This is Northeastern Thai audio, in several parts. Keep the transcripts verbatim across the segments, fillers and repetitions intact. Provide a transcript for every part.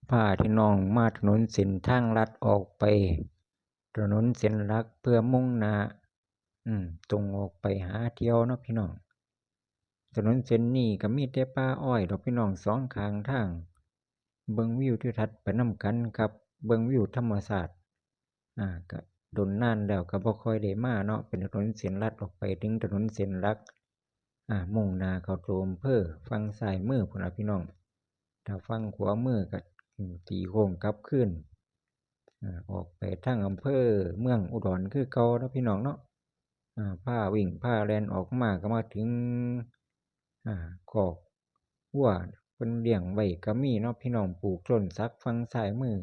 พาพี่น้องมาถนนเส้นทางลัดออกไป ถนนเส้นหลักเพื่อมุ่งหน้า อืม ตรงออกไปหาเที่ยวเนาะพี่น้อง ถนนเส้นนี้ก็มีแต่ป่าอ้อยดอกพี่น้องสองข้างทาง เบิ่งวิวทิวทัศน์ไปนำกันครับ เบิ่งวิวธรรมชาติ อ่า ก็โดนนานแล้วก็บ่ค่อยได้มาเนาะ เป็นถนนเส้นลัดออกไปถึงถนนเส้นหลัก อ่า มุ่งหน้าเข้าตัวอำเภอ ฝั่งซ้ายมือพุ้นล่ะพี่น้อง ถ้าฝั่งขวามือก็ อืม ตีโค้งกลับคืน อ่า ออกไปทางอำเภอเมืองอุดรคือเก่าเนาะพี่น้องเนาะ อ่า พาวิ่งพาแล่นออกมาก็มาถึง อ่า คอกวัวเพิ่นเลี้ยงไว้ก็มีเนาะพี่น้อง ปลูกต้นสักฝั่งซ้ายมือ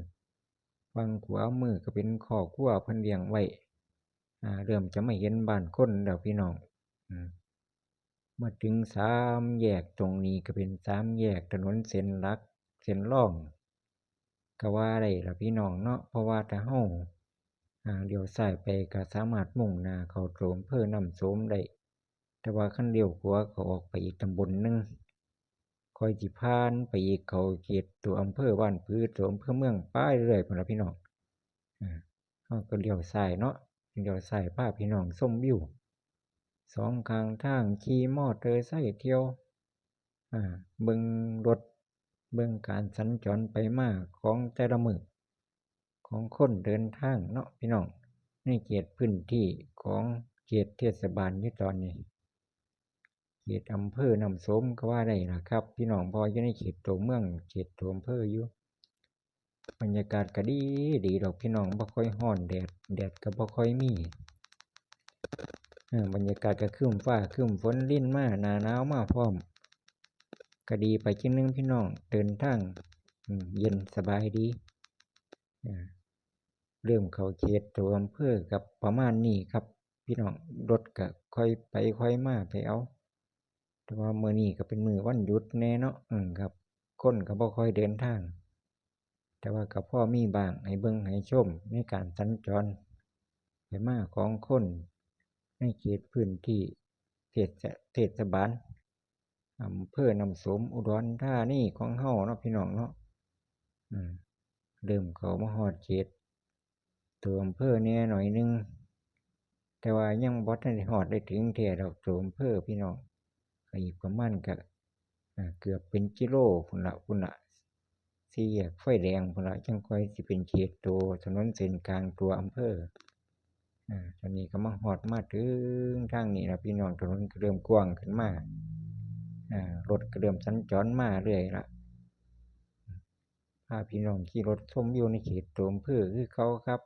ฝั่งขวามือก็เป็นคอกวัวเพิ่นเลี้ยงไว้ อ่า เริ่มจะมาเห็นบ้านคนแล้วพี่น้อง อืม มาถึงสามแยกตรงนี้ก็เป็นสามแยกถนนเส้นหลัก เส้นรอง ก็ว่าได้ล่ะพี่น้องเนาะ เพราะว่าถ้าเฮา อ่า เลี้ยวซ้ายไปก็สามารถมุ่งหน้าเข้าตัวอำเภอน้ำโสมได้ แต่ว่าคันเลี้ยวขวาก็ออกไปอีกตำบลหนึ่ง ค่อยสิผ่านไปอีกเข้าเขตตัวอำเภอบ้านผือ ตัวอำเภอเมืองไปเรื่อยพุ้นล่ะพี่น้อง อ่า เฮาก็เลี้ยวซ้ายเนาะ เลี้ยวซ้ายพาพี่น้องชมวิว สองข้างทางขี่มอเตอร์ไซค์เที่ยว อ่า เบิ่งรถ เบิ่งการสัญจรไปมาของแต่ละมื้อ ของคนเดินทางเนาะพี่น้อง ในเขตพื้นที่ของเขตเทศบาลอยู่ตอนนี้ เขตอำเภอน้ำโสมก็ว่าได้ล่ะครับ พี่น้อง เพราะอยู่ในเขตตัวเมือง เขตตัวอำเภออยู่ บรรยากาศก็ดี ดีดอกพี่น้อง บ่ค่อยร้อน แดด แดดก็บ่ค่อยมี เออ บรรยากาศก็ครึ้มฟ้าครึ้มฝน รินมา หน้าหนาวมาพร้อม ก็ดีไปจั่งหนึ่งพี่น้อง เดินทาง อืม เย็นสบายดี อ่า เริ่มเข้าเขตตัวอำเภอก็ประมาณนี้ครับ พี่น้อง รถก็ค่อยไปค่อยมาไปเอา แต่ว่ามื้อนี้ก็เป็นมื้อวันหยุดแน่เนาะ อืม ครับ คนก็บ่ค่อยเดินทาง แต่ว่าก็พอมีบ้างให้เบิ่งให้ชมในการสัญจรไปมาของคนในเขตพื้นที่เทศ เทศบาลอำเภอน้ำโสม อุดรธานีของเฮาเนาะพี่น้องเนาะ อืม เริ่มเข้ามาฮอดเขตตัวอำเภอแน่หน่อยหนึ่ง แต่ว่ายังบ่ทันได้ฮอดได้ถึงแท้ดอกตัวอำเภอพี่น้อง ก็อีกประมาณก็ อ่า เกือบเป็นกิโลพุ้นละ พุ้นละ สี่แยกไฟแดงพุ้นละ จั่งค่อยสิเป็นเขตตัวถนนเส้นกลางตัวอำเภอ อ่า ตอนนี้ก็มาฮอดมาถึงทางนี้ละพี่น้อง ถนนก็เริ่มกว้างขึ้นมา อ่า รถก็เริ่มสัญจรมาเรื่อยละ พาพี่น้องขี่รถชมวิวในเขตตัวอำเภอคือเก่าครับ